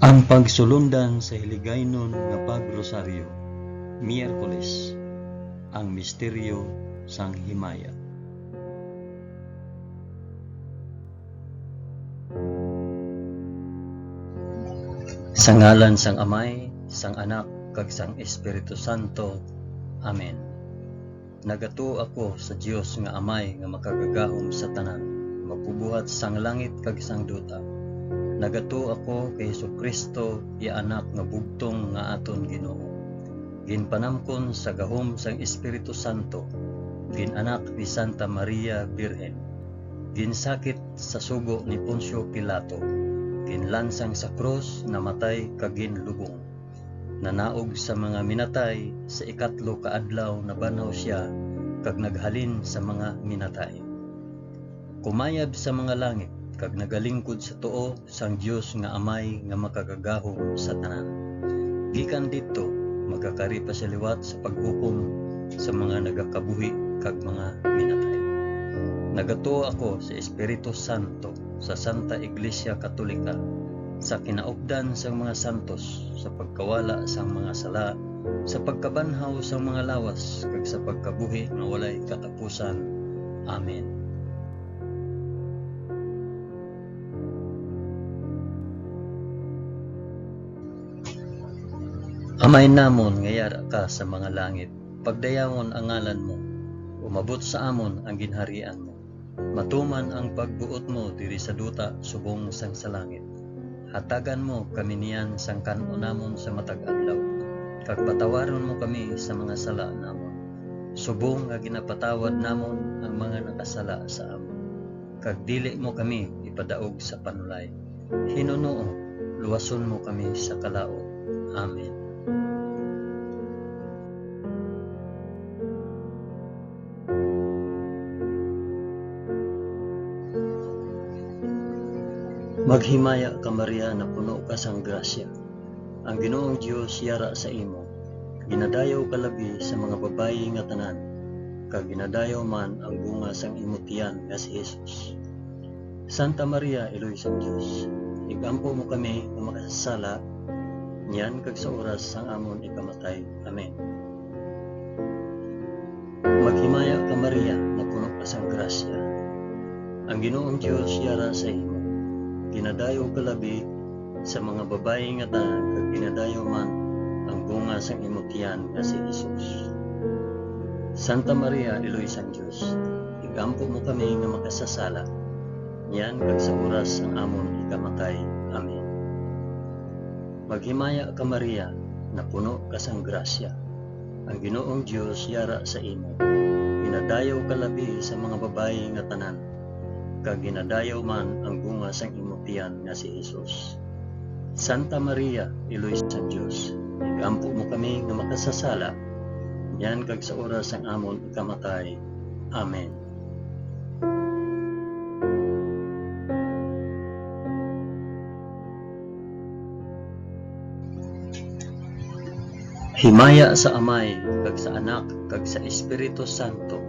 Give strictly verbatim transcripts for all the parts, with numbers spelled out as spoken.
Ang pagsulundan sa Hiligaynon nga Pag-Rosaryo, Miyerkules, ang misteryo sang himaya. Sa ngalan sang Amay, sang Anak, kag sang Espiritu Santo. Amen. Nagatuo ako sa Dios nga Amay nga Makagagahom sa tanan, Magbubuhat sang langit kag sang duta. Nagatuo ako kay Jesu-Cristo, iya Anak nga bugtong nga aton Ginoo, ginpanamkon sa gahom sang Espiritu Santo, gin-anak ni Santa Maria Birhen, ginsakit sa sugo ni Poncio Pilato, ginlansang sa krus, namatay kag ginlubong. Nanaog sa mga minatay, sa ikatlo ka adlaw nabanhaw sia, kag naghalin sa mga minatay. Kumayab sa mga langit, kag nagalingkod sa tuo sang Dios nga Amay nga Makagagahom sa tanan. Gikan didto, magakari pa sia liwat sa paghukom sa mga nagakabuhi kag mga minatay. Nagatuo ako sa Espiritu Santo, sa Santa Iglesia Katolika, sa kinaupdan sang mga santos, sa pagkawala sang mga sala, sa pagkabanhaw sang mga lawas, kag sa pagkabuhi nga walay katapusan. Amen. Amay namon nga yara ka sa mga langit, pagdayawon ang ngalan mo, umabot sa amon ang ginharian mo. Matuman ang pagbuot mo diri sa duta subong sang sa langit. Hatagan mo kami niyan sang kan-on namon sa matag adlaw, kag patawaron mo kami sa mga sala namon, subong nga ginapatawad namon ang mga nakasala sa amon. Kag dili mo kami ipadaog sa panulay. Hinunoo, luwason mo kami sa kalaut. Amen. Maghimaya ka, Maria, napuno ka sang grasya. Ang Ginoong Dios yara sa imo. Ginadayaw ka labi sa mga babayi nga tanan, kag ginadayaw man ang bunga sang imo tiyan nga si Jesus. Santa Maria, Iloy sang Dios, igampo mo kami nga makasasala, niyan kag sa oras sang amon ikamatay. Amen. Maghimaya ka, Maria, napuno ka sang grasya. Ang Ginoong Dios yara sa imo. Ginadayaw ka labi sa mga babayi nga tanan, kag ginadayaw man ang bunga sang imo tiyan nga si Jesus. Santa Maria, Iloy sang Dios, igampo mo kami nga makasasala, niyan kag sa oras sang amon ikamatay. Amen. Maghimaya ka, Maria, napuno ka sang grasya. Ang Ginoong Dios yara sa imo. Ginadayaw ka labi sa mga babayi nga tanan, kag ginadayaw man ang bunga sang imo tiyan nga si Jesus. Santa Maria, Iloy sang Dios, igampo mo kami nga makasasala, niyan kag sa oras sang amon ikamatay. Amen. Himaya sa Amay, kag sa Anak, kag sa Espiritu Santo,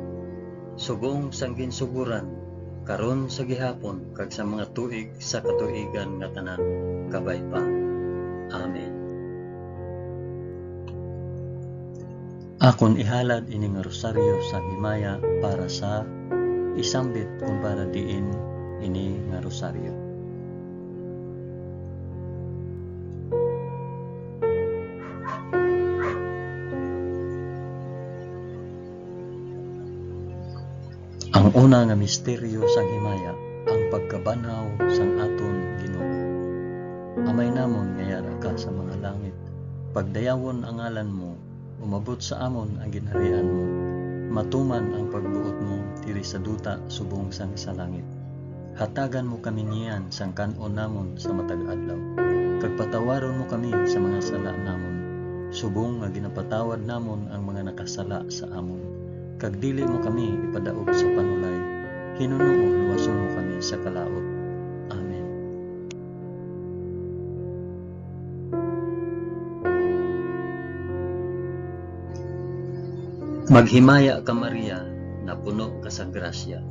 subong sang ginsugoran, karon, sa gihapon, kag sa mga tuig sa katuigan nga tanan. Kabay pa. Amen. Akon ihalad ini nga rosaryo sang himaya para sa isambit kon para diin ini nga rosaryo. Ang una nga misteryo sang himaya, ang pagkabanhaw sang aton Ginoo. Amay namon nga yara ka sa mga langit, pagdayawon ang ngalan mo, umabot sa amon ang ginharian mo, matuman ang pagbuot mo diri sa duta subong sang sa langit. Hatagan mo kami niyan sang kan-on namon sa matag adlaw, kag patawaron mo kami sa mga sala namon, subong nga ginapatawad namon ang mga nakasala sa amon. Kag dili mo kami ipadaog sa panulay, hinunoo luwason mo kami sa kalaut. Amen. Maghimaya ka, Maria, napuno ka sa grasya.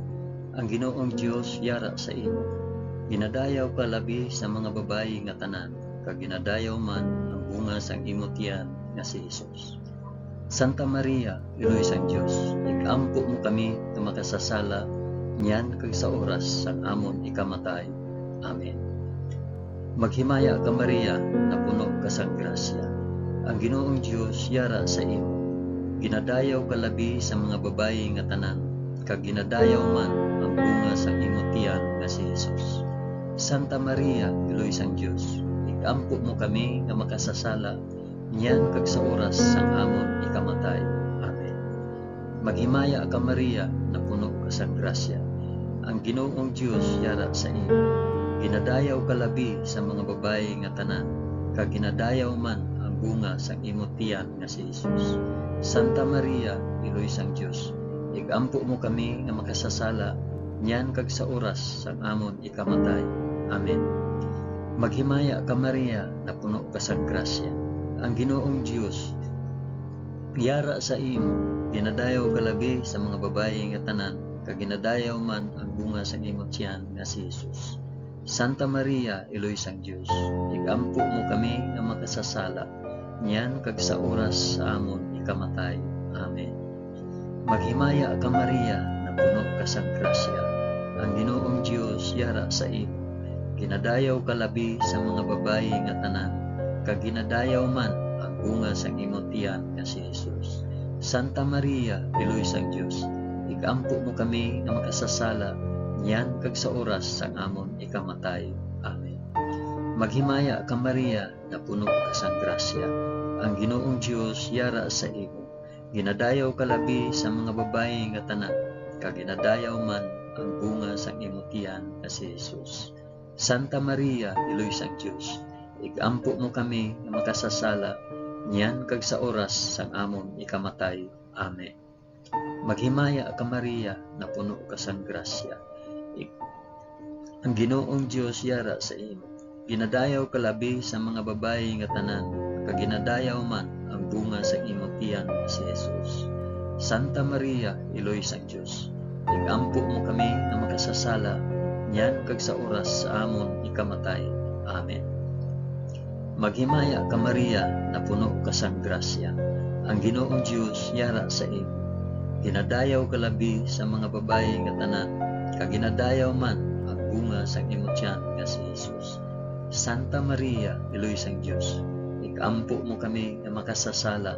Ang Ginoong Dios yara sa imo. Ginadayaw ka labi sa mga babayi nga tanan, kag ginadayaw man ang bunga sang imo tiyan nga si Jesus. Santa Maria, Iloy sang Dios, ig-ampo mo kami nga makasasala niyan kag sa oras sang amon ikamatay. Amen. Maghimaya ka, Maria, napuno ka sang grasya. Ang Ginoong Dios yara sa imo. Ginadayaw ka labi sa mga babayi nga tanan, kag ginadayaw man ang bunga sang imo tiyan nga si Jesus. Santa Maria, Iloy sang Dios, ig-ampo mo kami nga makasasala niyan kag sa oras sang amon ikamatay. Amen. Maghimaya ka, Maria, napuno ka sang grasya. Ang Ginoong Dios yara sa imo. Ginadayaw ka labi sa mga babayi nga tanan, kag ginadayaw man ang bunga sang imo tiyan nga si Jesus. Santa Maria, Iloy sang Dios, ig-ampo mo kami nga makasasala niyan kag sa oras sang amon ikamatay. Amen. Maghimaya ka, Maria, napuno ka sang grasya. Ang Ginoong Dios yara sa imo. Ginadayaw ka labi sa mga babayi nga tanan, kag ginadayaw man ang bunga sang imo tiyan nga si Jesus. Santa Maria, Iloy sang Dios, ig-ampo mo kami nga makasasala, niyan kag sa oras sa amon ikamatay. Amen. Maghimaya ka, Maria, napuno ka sang grasya. Ang Ginoong Dios yara sa imo. Ginadayaw ka labi sa mga babayi nga tanan, kag ginadayaw man ang bunga sang imo tiyan nga si Jesus. Santa Maria, Iloy sang Dios, ig-ampo mo kami nga makasasala, niyan kag sa oras sang amon ikamatay. Amen. Maghimaya ka, Maria, napuno ka sang grasya. Ang Ginoong Dios yara sa imo. Ginadayaw ka labi sa mga babayi nga tanan, kag ginadayaw man ang bunga sang imo tiyan nga si Jesus. Santa Maria, Iloy sang Dios, ig-ampo mo kami nga makasasala, niyan kag sa oras sang amon ikamatay. Amen. Maghimaya ka, Maria, napuno ka sang grasya. Ig-, ang Ginoong Dios yara sa imo. Ginadayaw ka labi sa mga babayi nga tanan, kag ginadayaw man ang bunga sang imo tiyan nga si Jesus. Santa Maria, Iloy sang Dios, ig-ampo mo kami nga makasasala, niyan kag sa oras sa amon ikamatay. Amen. Maghimaya ka, Maria, napuno ka sang grasya. Ang Ginoong Dios yara sa imo. Ginadayaw ka labi sa mga babayi nga tanan, kag ginadayaw man ang bunga sang imo tiyan nga si Jesus. Santa Maria, Iloy sang Dios, ig-ampo mo kami nga makasasala,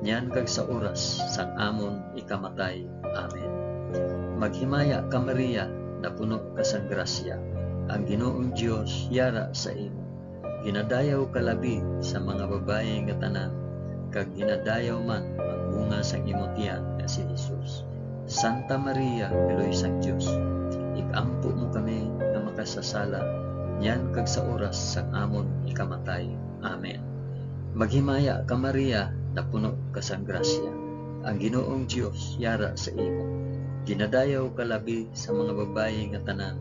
niyan kag sa oras sang amon ikamatay. Amen. Maghimaya ka, Maria, napuno ka sang grasya. Ang Ginoong Dios yara sa imo. Ginadayaw ka labi sa mga babayi nga tanan, kag ginadayaw man ang bunga sang imo tiyan nga si Jesus. Santa Maria, Iloy sang Dios, ig-ampo mo kami nga makasasala, niyan kag sa oras sang amon ikamatay. Amen. Maghimaya ka, Maria, napuno ka sang grasya. Ang Ginoong Dios yara sa imo. Ginadayaw ka labi sa mga babayi nga tanan,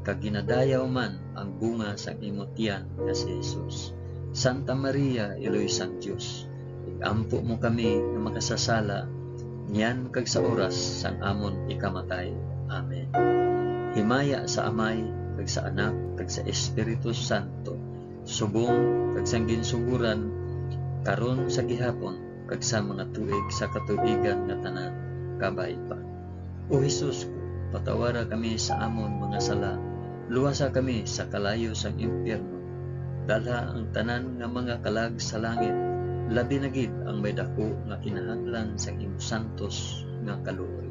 kag ginadayaw man ang bunga sang imo tiyan nga si Jesus. Santa Maria, Iloy sang Dios, ig-ampo mo kami nga makasasala, niyan kag sa oras sang amon ikamatay. Amen. Himaya sa Amay, kag sa Anak, kag sa Espiritu Santo, subong kag sang ginsugoran, karon, sa gihapon, kag sa mga tuig sa katuigan nga tanan. Kabay pa. O Jesus ko, patawara kami sa amon mga sala, luwasa kami sa kalayo sang impyerno, dalha ang tanan nga mga kalag sa langit, labi na gid ang may daku nga kinahanglan sang imo santos nga kaluoy.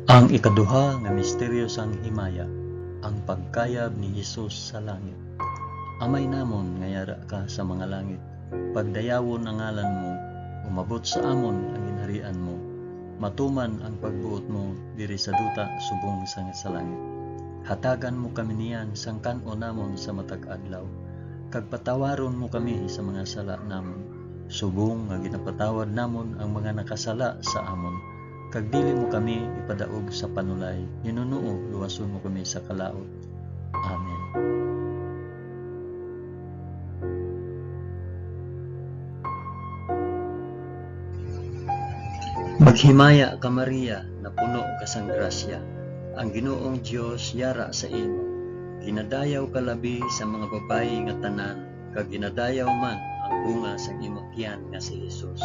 Ang ikaduha nga misteryo sang himaya, ang pagkayab ni Jesus sa langit. Amay namon nga yara ka sa mga langit, pagdayawon ang ngalan mo, umabot sa amon ang ginharian mo, matuman ang pagbuot mo diri sa duta subong sang sa langit. Hatagan mo kami niyan sang kan-on namon sa matag adlaw, kag patawaron mo kami sa mga sala namon, subong nga ginapatawad namon ang mga nakasala sa amon, kag dili mo kami ipadaog sa panulay, hinunoo luwason mo kami sa kalaut. Amen. Maghimaya ka, Maria, napuno ka sang grasya, ang Ginoong Dios yara sa imo. Ginadayaw ka labi sa mga babayi nga tanan, kag ginadayaw man ang bunga sang imo tiyan nga si Jesus.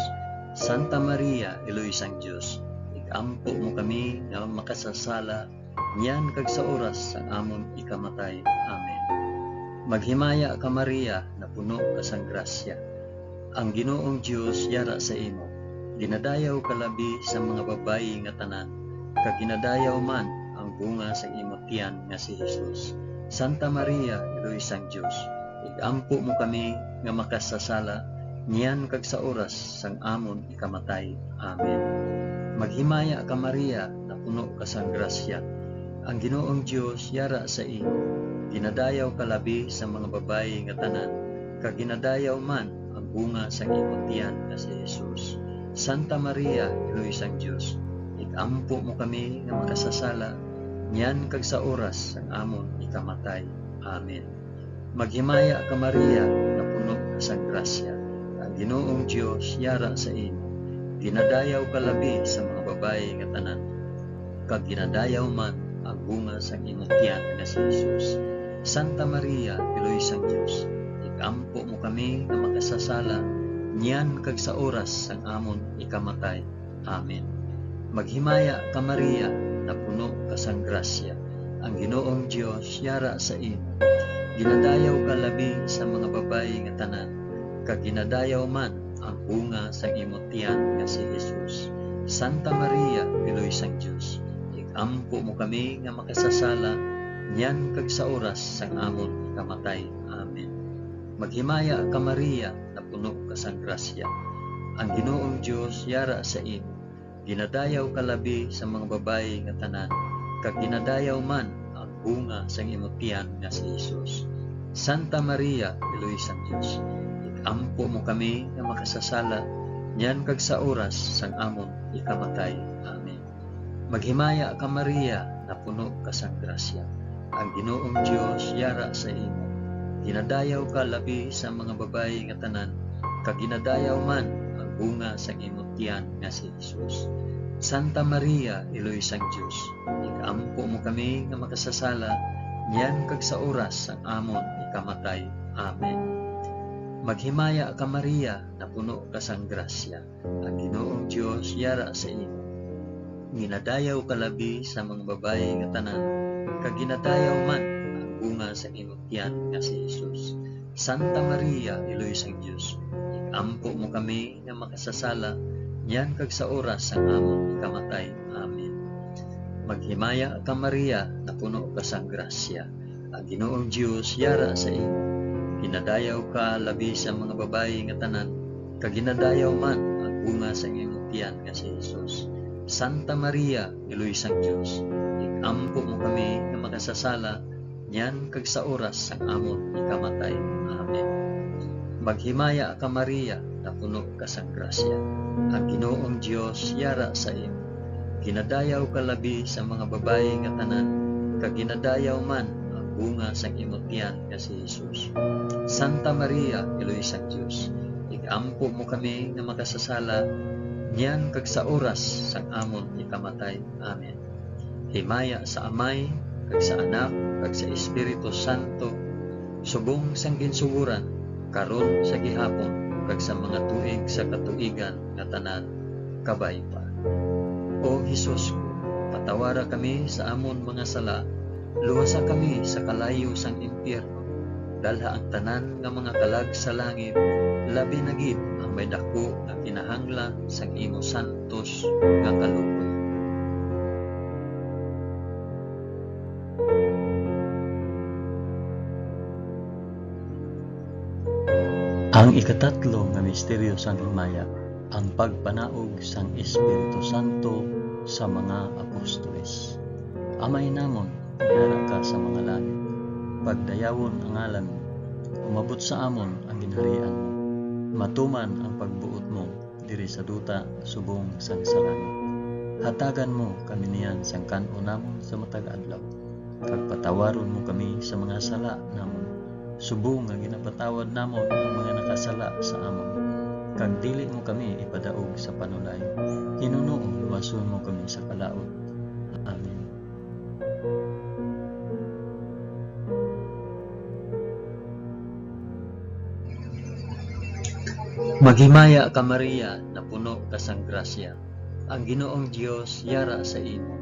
Santa Maria, Iloy sang Dios, ig-ampo mo kami nga makasasala, niyan kag sa oras sang amon ikamatay. Amen. Maghimaya ka, Maria, napuno ka sang grasya, ang Ginoong Dios yara sa imo. Ginadayaw ka labi sa mga babayi nga tanan, kag ginadayaw man ang bunga sang imo tiyan nga si Jesus. Santa Maria, Iloy sang Dios, ig-ampo mo kami nga makasasala, niyan kag sa oras sang amon ikamatay. Amen. Maghimaya ka, Maria, napuno ka sang grasya, ang Ginoong Dios yara sa imo. Ginadayaw ka labi sa mga babayi nga tanan, kag ginadayaw man ang bunga sang imo tiyan nga si Jesus. Santa Maria, Iloy sang Dios, ig-ampo mo kami nga makasasala, niyan kag sa oras sang amon ikamatay. Amen. Maghimaya ka, Maria, napuno ka sang grasya, ang Ginoong Dios yara sa imo. Ginadayaw ka labi sa mga babayi nga tanan, kag ginadayaw man ang bunga sang imo tiyan nga si Jesus. Santa Maria, Iloy sang Dios, ig-ampo mo kami nga makasasala, niyan kag sa oras sang amon ikamatay. Amen. Maghimaya ka, Maria, napuno ka sang grasya, ang Ginoong Dios yara sa imo. Ginadayaw ka labi sa mga babayi nga tanan, kag ginadayaw man ang bunga sang imo tiyan nga si Jesus. Santa Maria, Iloy sang Dios, ig-ampo mo kami nga makasasala, niyan kag sa oras sang amon ikamatay. Amen. Maghimaya ka, Maria, napuno ka sang grasya, ang Ginoong Dios yara sa imo. Ginadayaw ka labi sa mga babayi nga tanan, kag ginadayaw man ang bunga sang imo tiyan nga si Jesus. Santa Maria, Iloy sang Dios, ig-ampo mo kami nga makasasala, niyan kag sa oras sang amon ikamatay. Amen. Maghimaya ka, Maria, napuno ka sang grasya, ang Ginoong Dios yara sa imo. Ginadayaw ka labi sa mga babayi nga tanan, kag ginadayaw man ang bunga sang imo tiyan nga si Jesus. Santa Maria, Iloy sang Dios, ig-ampo mo kami nga makasasala, niyan kag sa oras sang amon ikamatay. Amen. Maghimaya ka, Maria, napuno ka sang grasya, ang Ginoong Dios yara sa imo. Ginadayaw ka labi sa mga babayi nga tanan, kag ginadayaw man ang bunga sang imo tiyan nga si Jesus. Santa Maria, Iloy sang Dios, ig-ampo mo kami nga makasasala, niyan kag sa oras sang amon ikamatay. Amen. Maghimaya ka, Maria, napuno ka sang grasya, ang Ginoong Dios yara sa imo. Ginadayaw ka labi sa mga babayi nga tanan, kag ginadayaw man ang bunga sang imo tiyan nga si Jesus. Santa Maria, Iloy sang Dios, ig-ampo mo kami nga makasasala, niyan kag sa oras sang amon ikamatay. Amen. Maghimaya ka, Maria, napuno ka sang grasya, ang Ginoong Dios yara sa imo. Ginadayaw ka labi sa mga babayi nga tanan, kag ginadayaw man ang bunga sang imo tiyan nga si Jesus. Santa Maria, Iloy sang Dios, ig-ampo mo kami nga makasasala, niyan kag sa oras sang amon ikamatay. Amen. Himaya sa Amay, kag sa Anak, kag sa Espiritu Santo, subong sang ginsugoran, karon, sa gihapon, kag sa mga tuig sa katuigan nga tanan. Kabay pa. O Jesus ko, patawara kami sa amon mga sala, luwasa kami sa kalayo sang impyerno, dalha ang tanan nga mga kalag sa langit, labi na gid ang may daku nga kinahanglan sang imo santos nga kaluoy. Ang ikatatlo nga misteryo sang himaya, ang pagpanaog sang Espiritu Santo sa mga apostoles. Amay namon, yara ka sa mga langit, pagdayawon ang ngalan mo, umabot sa amon ang ginharian mo, matuman ang pagbuot mo diri sa duta subong sang sa langit. Hatagan mo kami niyan sang kan-on namon sa matag adlaw, kag patawaron mo kami sa mga sala namon, subong nga ginapatawad namon ang mga nakasala sa amon, kag dili mo kami ipadaog sa panulay. Hinunoon Palason mo kami sa kalaut. Amen. Maghimaya ka, Maria, napuno ka sang grasya. Ang Ginoong Dios yara sa imo.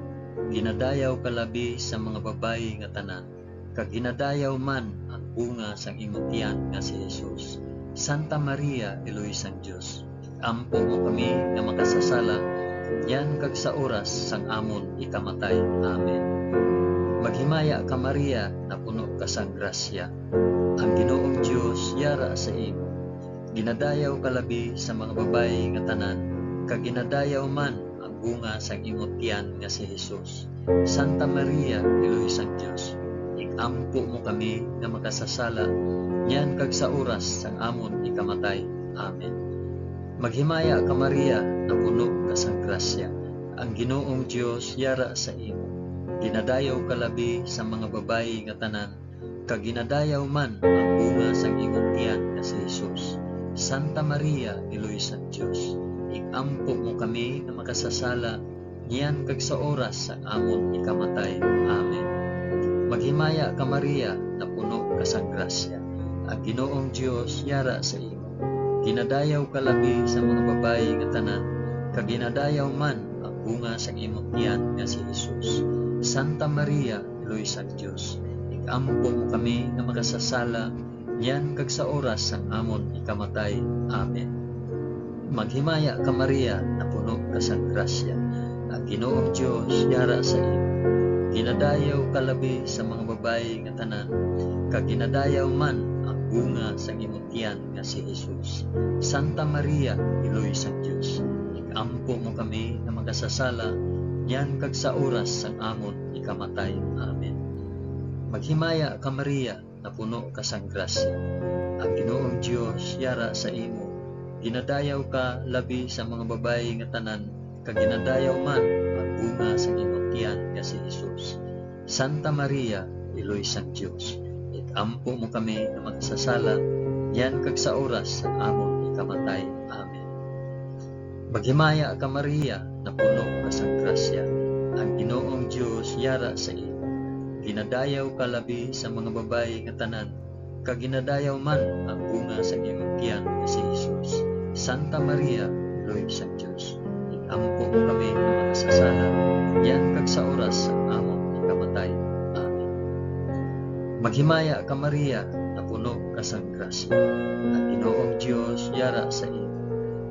Ginadayaw ka labi sa mga babayi nga tanan, kag ginadayaw man ang bunga sang imo tiyan nga si Jesus. Santa Maria, Iloy sang Dios, ig-ampo mo kami nga makasasala, niyan kag sa oras sang amon ikamatay. Amen. Maghimaya ka, Maria, napuno ka sang grasya. Ang Ginoong Dios yara sa imo. Ginadayaw ka labi sa mga babayi nga tanan, kag ginadayaw man ang bunga sang imo tiyan nga si Jesus. Santa Maria, Iloy sang Dios, ig-ampo mo kami nga makasasala, niyan kag sa oras sang amon ikamatay. Amen. Maghimaya ka, Maria, napuno ka sang grasya. Ang Ginoong Dios yara sa imo. Ginadayaw ka labi sa mga babayi nga tanan, kag ginadayaw man ang bunga sang imong tiyan nga si Jesus. Santa Maria, Iloy sang Dios, ig-ampo mo kami nga makasasala, niyan kag sa oras sang amon ikamatay. Amen. Maghimaya ka, Maria, napuno ka sang grasya. Ang Ginoong Dios yara sa imo. Ginadayaw ka labi sa mga babayi nga tanan, kag ginadayaw man ang bunga sang imong tiyan nga si Jesus. Santa Maria, Iloy sang Dios, ig-ampo mo kami nga makasasala, niyan kag sa oras sang amon ikamatay. Amen. Maghimaya ka, Maria, napuno ka sang grasya. Ang Ginoong Dios yara sa imo. Ginadayaw ka labi sa mga babayi nga tanan, kag ginadayaw man ang bunga sang imong tiyan nga si Jesus. Santa Maria, Iloy sang Dios, ig-ampo mo kami nga makasasala, niyan kag sa oras sang amon ikamatay. Amen. Maghimaya ka, Maria, napuno ka sang grasya. Ang Ginoong Dios yara sa imo. Ginadayaw ka labi sa mga babayi nga tanan, kag ginadayaw man ang bunga sang imong tiyan nga si Jesus. Santa Maria, Iloy sang Dios, ig-ampo mo kami nga makasasala, niyan kag sa oras sang amon ikamatay. Amen. Maghimaya ka, Maria, napuno ka sang grasya. Ang Ginoong Dios yara sa imo. Ginadayaw ka labi sa mga babayi nga tanan, kag ginadayaw man ang bunga sang imong tiyan nga si Jesus. Santa Maria, Iloy sang Dios, ig-ampo mo kami nga makasasala, niyan kag sa oras sang amon ikamatay. Amen. Maghimaya ka, Maria, napuno ka sang grasya. Ang Ginoong Dios yara sa imo.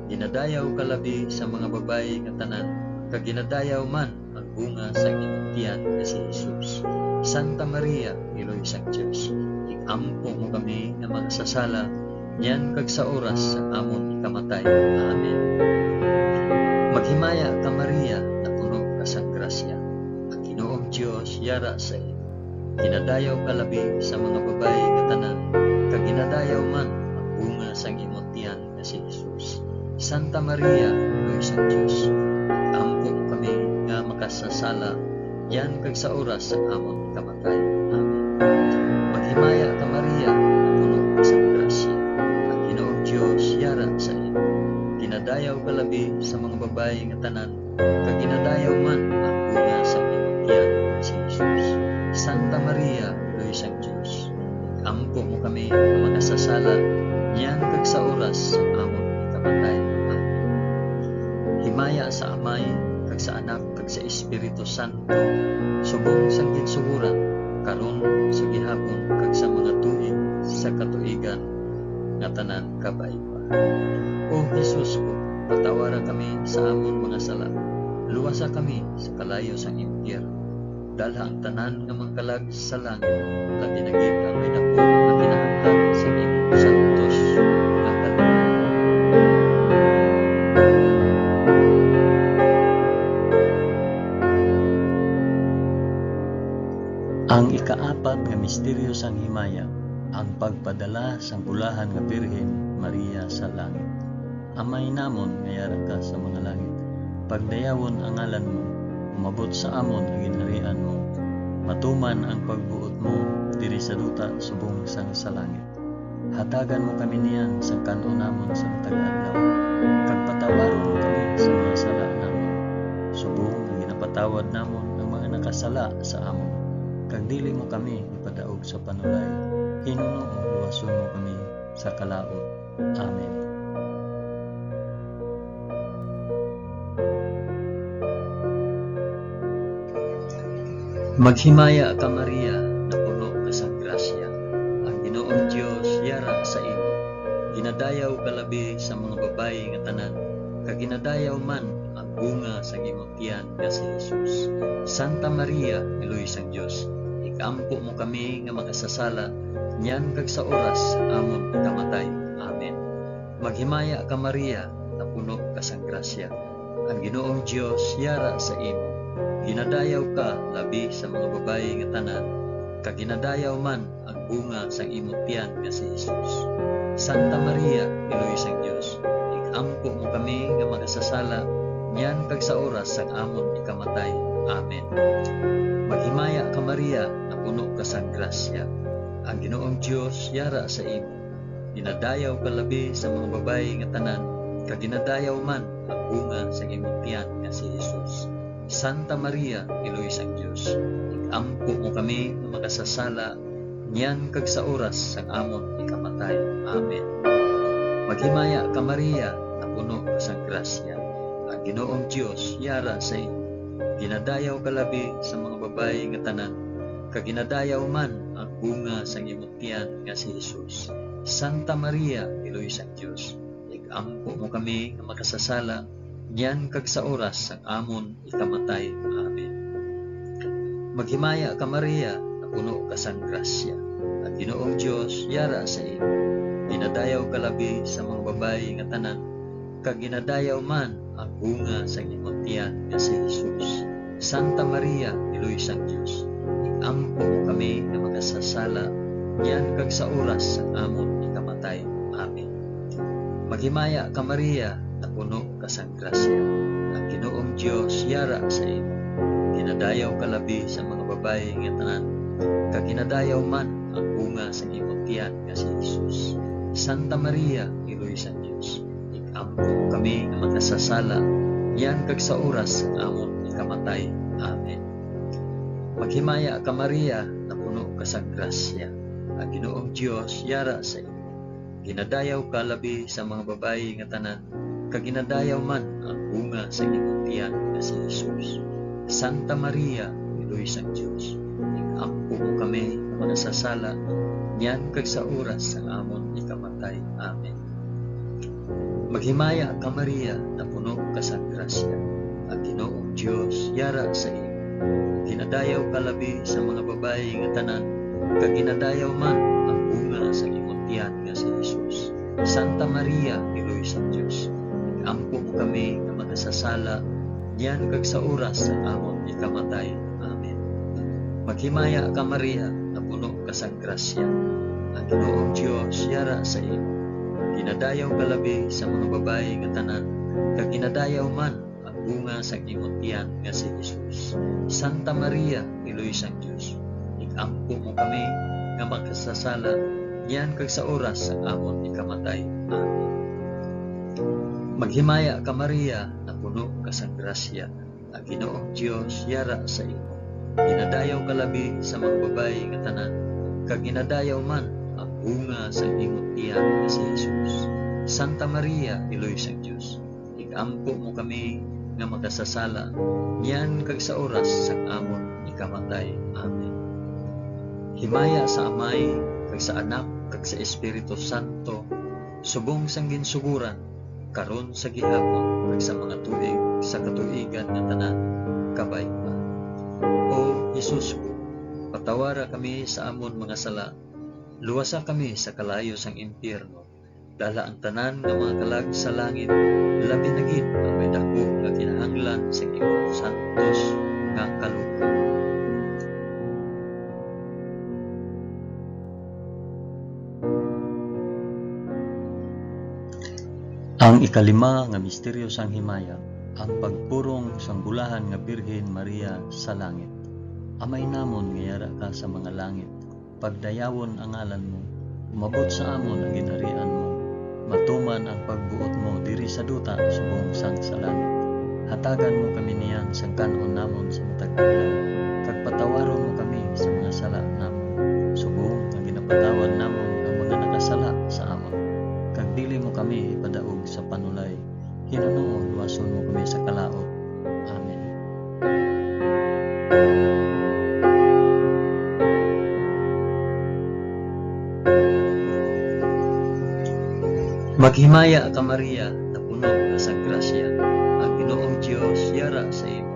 Ginadayaw ka labi sa mga babayi nga tanan, kag ginadayaw man ang bunga sang imong tiyan nga si Jesus. Santa Maria, Iloy sang Dios, ig-ampo mo kami nga makasasala, niyan kag sa oras sang amon ikamatay. Amen. Maghimaya ka, Maria, napuno ka sang grasya. Ang Ginoong Dios yara sa imo. Ginadayaw ka labi sa mga babayi nga tanan, kag ginadayaw man ang bunga sang imong tiyan nga si Jesus. Santa Maria, Iloy sang Dios, ig-ampo mo kami nga makasasala, niyan kag sa oras sang amon ikamatay. Amen. Maghimaya ka, Maria, nga puno ka sang grasya. Ang Ginoong Dios yara sa imo. Ginadayaw ka labi sa mga babayi nga tanan, kag ginadayaw man ang bunga sang imong tiyan nga si Jesus. Santa Maria, Iloy sang Dios, ig-ampo mo kami nga makasasala, niyan kag sa oras sang amon ikamatay. Amen. Himaya sa Amay, kag sa Anak, kag sa Espiritu Santo, subong sang ginsugoran, karon, sa gihapon, kag sa mga tuig sa katuigan nga tanan. Kabay pa. O Jesus ko, patawara kami sa amon mga sala, luwasa kami sa kalayo sang impyerno, dalha ang tanan nga mga kalag sa langit, labi na gid ang may daku nga kinahanglan sa imong santos nga kaluoy. Ang ikaapat nga misteryo sang himaya, ang pagpadala sang bulahan nga Birhen Maria sa langit. Amay namon nga yara ka sa mga langit, pagdayawon ang ngalan mo, umabot sa amon ang ginharian mo, matuman ang pagbuot mo diri sa duta subong sang sa langit. Hatagan mo kami niyan sang kan-on namon sa matag adlaw, kag patawaron mo kami sa mga sala namon, Tawad namon ang mga nakasala sa amon, kag dili mo kami ipadaog sa panulay. Hinunoo, luwason mo kami sa kalaut. Amen. Maghimaya ka, Maria, napuno ka sang grasya. Ang Ginoong Dios yara sa imo. Ginadayaw ka labi sa mga babayi nga tanan, kag ginadayaw man ang bunga sang imong tiyan nga si Jesus. Santa Maria, Iloy sang Dios, ig-ampo mo kami nga makasasala, niyan kag sa oras sang amon ikamatay. Amen. Maghimaya ka, Maria, napuno ka sang grasya. Ang Ginoong Dios yara sa imo. Ginadayaw ka labi sa mga babayi nga tanan, kag ginadayaw man ang bunga sang imo tiyan nga si Jesus. Santa Maria, Iloy sang Dios, ig-ampo mo kami nga makasasala, niyan kag sa oras sang amon ikamatay. Amen. Maghimaya ka, Maria, napuno ka sang grasya. Ang Ginoong Dios yara sa imo. Ginadayaw ka labi sa mga babayi nga tanan, kag ginadayaw man ang bunga sang imong tiyan nga si Jesus. Santa Maria, Iloy sang Dios, ig-ampo mo kami nga makasasala, niyan kag sa oras sang amon ikamatay. Amen. Maghimaya ka, Maria, napuno ka sang grasya. Ang Ginoong Dios yara sa imo. Ginadayaw ka labi sa mga babayi nga tanan, kag ginadayaw man ang bunga sang imong tiyan nga si Jesus. Santa Maria, Iloy sang Dios, ig-ampo mo kami nga makasasala, niyan kag sa oras sang amon ikamatay. Amen. Maghimaya ka, Maria, napuno ka sang grasya. Ang Ginoong Dios yara sa imo. Ginadayaw ka labi sa mga babayi nga tanan, kag ginadayaw man ang bunga sang imong tiyan nga si Jesus. Santa Maria, Iloy sang Dios, ig-ampo mo kami nga makasasala, niyan kag sa oras sang amon ikamatay. Amen. Maghimaya ka, Maria, napuno ka sang grasya. Ang Ginoong Dios yara sa imo. Ginadayaw ka labi sa mga babayi nga tanan, kag ginadayaw man ang bunga sang imong tiyan nga si Jesus. Santa Maria, Iloy sang Dios, ig-ampo mo kami nga makasasala, niyan kag sa oras sang amon ikamatay. Amen. Maghimaya ka, Maria, napuno ka sang grasya. Ang Ginoong Dios yara sa imo. Ginadayaw ka labi sa mga babayi nga tanan, kag ginadayaw man ang bunga sa imong tiyan nga si Jesus. Santa Maria, Iloy sang Dios, ig-ampo mo kami nga makasasala, niyan kag sa oras sang amon ikamatay. Amen. Maghimaya ka, Maria, napuno ka sang grasya. Ang Ginoong Dios yara sa imo. Ginadayaw ka labi sa mga babayi nga tanan, kag ginadayaw man ang bunga sa imong tiyan nga si Jesus. Santa Maria, Iloy sang Dios, ig-ampo mo kami nga makasasala, niyan kag sa oras sang amon ikamatay. Amen. Maghimaya ka, Maria, napuno ka sang grasya. Ang Ginoong Dios yara sa imo. Ginadayaw ka labi sa mga babayi nga tanan, kag ginadayaw man ang bunga sang imong tiyan nga si Jesus. Santa Maria, Iloy sang Dios, ig-ampo mo kami nga makasasala, niyan kag sa oras sang amon ikamatay. Amen. Maghimaya ka, Maria, napuno ka sang grasya. Ang Ginoong Dios yara sa imo. Ginadayaw ka labi sa mga babayi nga tanan, kag ginadayaw man ang bunga sang imong tiyan nga si Jesus. Santa Maria, Iloy sang Dios, ig-ampo mo kami nga makasasala, niyan kag sa oras sang amon ikamatay. Amen. Himaya sa Amay, kag sa Anak, kag sa Espiritu Santo, subong sang ginsuguran, karon, sa gihapon, kag sa mga tuig sa katuigan nga tanan. Kabay pa. O Jesus ko, patawara kami sa amon mga sala, luwasa kami sa kalayo sang impyerno, dala ang tanan nga mga kalag sa langit, labi na gid ang may daku nga kinahanglan sa imong santos nga kaluoy. Ang ikalima nga misteryo sang himaya, ang pagpurong sang bulahan nga Birhen Maria sa langit. Amay namon nga yara ka sa mga langit, pagdayawon ang ngalan mo, umabot sa amon ang ginharian mo, matuman ang pagbuot mo diri sa duta subong sang sa langit. Hatagan mo kami niyan sang kan-on namon sa matag adlaw, kag patawaron mo kami sa mga sala namon, subong nga ginapatawad namon ang mga nakasala sa amon. Kag dili mo kami ipadaog sa panulay, hinunoo luwason mo kami sa kalaut. Amen. Maghimaya ka, Maria, napuno ka sang grasya, ang Ginoong Dios yara sa imo.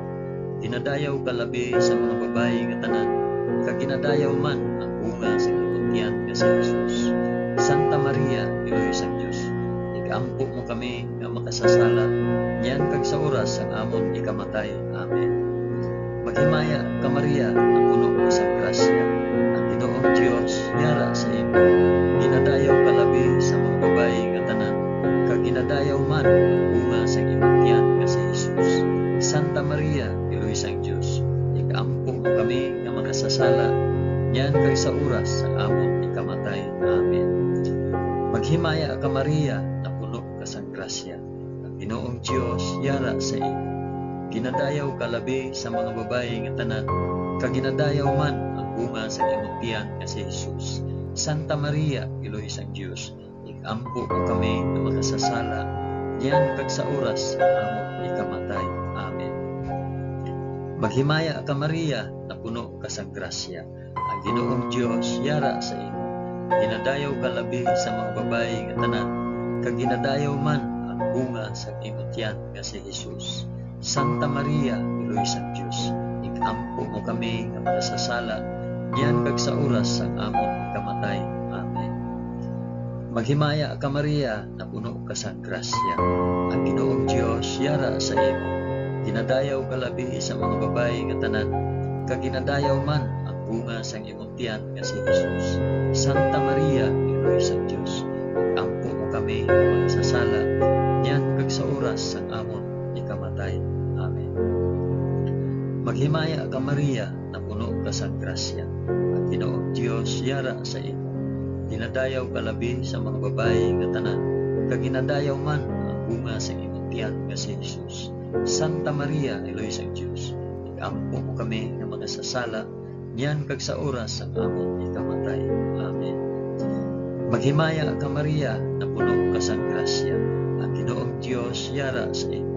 Ginadayaw ka labi sa mga babayi nga tanan, kag ginadayaw man ang bunga sa imong tiyan nga si Jesus. Santa Maria, Iloy sang Dios, igampo mo kami nga makasasala, niyan kag sa oras sang amon ikamatay. Amen. Maghimaya ka, Maria, napuno ka sang grasya, ang Ginoong Dios yara sa imo. Ginadayaw ka labi sa mga babayi nga tanan, kag ginadayaw man ang bunga sang imong tiyan nga si Jesus. Santa Maria, Iloy sang Dios, igampo mo kami nga makasasala, niyan kag sa oras sang amon ikamatay. Amen. Maghimaya ka, Maria, napuno ka sang grasya, ang Ginoong Dios yara sa imo. Ginadayaw ka labi sa mga babayi nga tanan, kag ginadayaw man ang bunga sang imong tiyan nga si Jesus. Santa Maria, Iloy sang Dios, igampo mo kami nga makasasala, niyan kag sa oras sang amon ikamatay. Amen. Maghimaya ka, Maria, napuno ka sang grasya, ang Ginoong Dios yara sa imo. Ginadayaw ka labi sa mga babayi nga tanan, kag ginadayaw man ang bunga sang imo tiyan nga si Jesus. Santa Maria, Iloy sang Dios, igampo mo kami nga makasasala, niyan kag sa oras sang amon ikamatay. Amen. Maghimaya ka, Maria, napuno ka sang grasya. Ang Ginoong Dios yara sa imo. Ginadayaw ka labi sa mga babayi nga tanan, kag ginadayaw man ang bunga sang imong tiyan nga si Jesus. Santa Maria, Iloy sang Dios, igampo mo kami nga makasasala, niyan kag sa oras sang amon ikamatay. Amen. Maghimaya ka, Maria, napuno ka sang grasya. Ang Ginoong Dios yara sa imo. Ginadayaw ka labi sa mga babayi nga tanan, kag ginadayaw man ang bunga sang imong tiyan nga si Jesus. Santa Maria, Iloy sang Dios, igampo mo kami nga makasasala, niyan kag sa oras sang amon ikamatay. Amen. Maghimaya ka, Maria, napuno ka sang grasya, ang Ginoong Dios yara sa imo.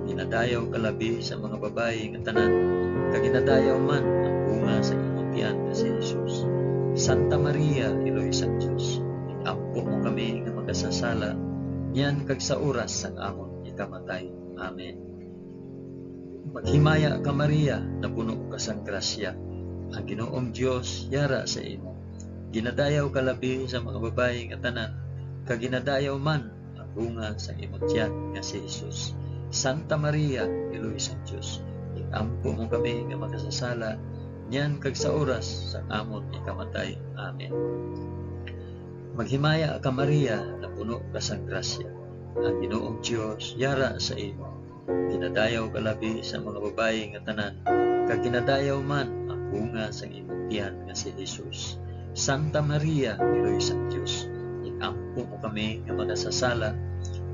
Ginadayaw ka labi sa mga babayi nga tanan, kag ginadayaw man ang bunga sa imong tiyan nga si Jesus. Santa Maria, Iloy sang Dios, igampo mo kami nga makasasala, niyan kag sa oras sang amon ikamatay. Amen. Maghimaya ka, Maria, napuno ka sang grasya. Ang Ginoong Dios yara sa imo. Ginadayaw ka labi sa mga babayi nga tanan, kag ginadayaw man ang bunga sang imong tiyan nga si Jesus. Santa Maria, Iloy sang Dios, igampo mo kami nga makasasala, niyan kag sa oras sang amon ikamatay. Amen. Maghimaya ka, Maria, napuno ka sang grasya. Ang Ginoong Dios yara sa imo. Ginadayaw ka labi sa mga babayi nga tanan, kag ginadayaw man ang bunga sang imong tiyan nga si Jesus. Santa Maria, Iloy sang Dios, igampo mo kami nga makasasala,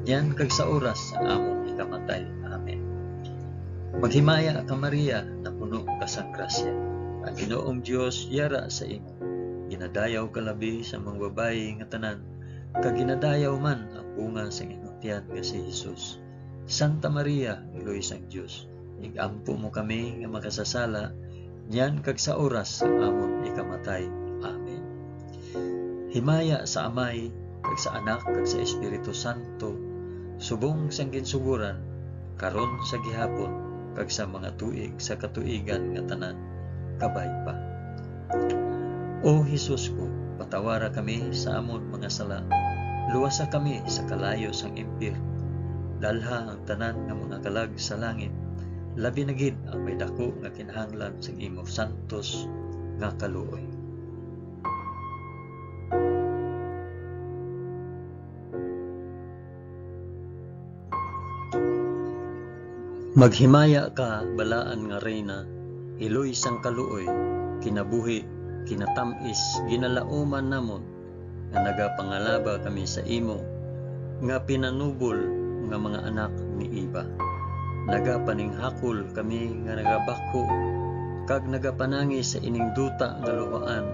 niyan kag sa oras sang amon ikamatay. Amen. Maghimaya ka, Maria, napuno ka sang grasya. Ang Ginoong Dios yara sa imo. Ginadayaw ka labi sa mga babayi nga tanan, kag ginadayaw man ang bunga sang imong tiyan nga si Jesus. Santa Maria, Iloy sang Dios, igampo mo kami nga makasasala, niyan kag sa oras sang amon ikamatay. Amen. Himaya sa Amay, kag sa Anak, kag sa Espiritu Santo, subong sang ginsugoran, karon, sa gihapon, kag sa mga tuig sa katuigan nga tanan. Kabay pa. O Jesus ko, patawara kami sa amon mga sala, luwasa kami sa kalayo sang impyerno, dalha ang tanan nga mga kalag sa langit, labi na gid ang may daku nga kinahanglan sang imo santos nga kaluoy. Maghimaya ka, balaan nga Reyna, iloy sang kaluoy, kinabuhi, kinatam-is, ginalauman namon, nga nagapangalaba kami sa imo, nga pinanubol nga mga anak ni Eva. nagapaninghakol kami nga nagabakho kag nagapanangis sa ining duta nga luhaan.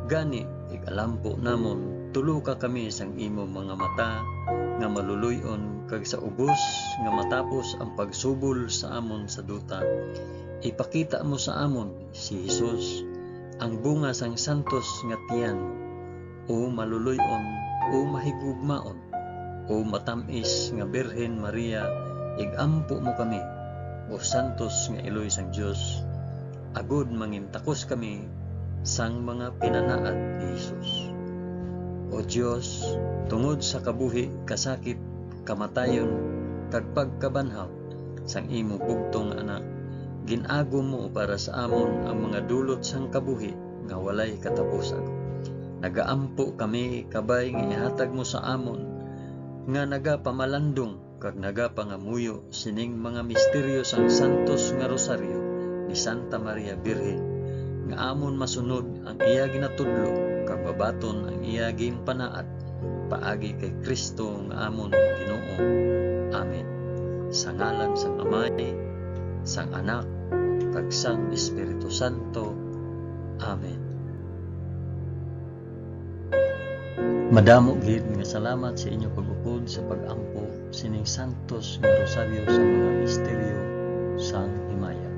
Gani, ig-alampo namon, tuloka kami sang imo mga mata nga maluloy-on, kag sa ubos nga matapos ang pagsubol sa amon sa duta, ipakita mo sa amon si Jesus, ang bunga sang santos nga tiyan. O maluloy-on, o mahigugmaon, o matam-is nga Birhen Maria, ig-ampo mo kami, o santos nga iloy sang Dios, agod mangintakos kami sang mga pinanaad ni Jesus. O Dios, tungod sa kabuhi, kasakit, kamatayon, kag pagkabanhaw sang imo bugtong nga Anak, gin-agom mo para sa amon ang mga dulot sang kabuhi nga walay katapusan. Nagaampo kami, kabay nga ihatag mo sa amon nga nagapamalandong kag nagapangamuyo sining mga misteryo sang santos nga rosaryo ni Santa Maria Birhen, nga amon masunod ang iya ginatudlo kag mabaton ang iya ginpanaad paagi kay Cristo nga amon Ginoo. Amen. Sa ngalan sang Amay, sang Anak, kag sang Espiritu Santo. Amen. Madamo gid nga salamat sa inyo pag-upod sa pag-ampo sining santos nga rosaryo sa mga misteryo sang himaya.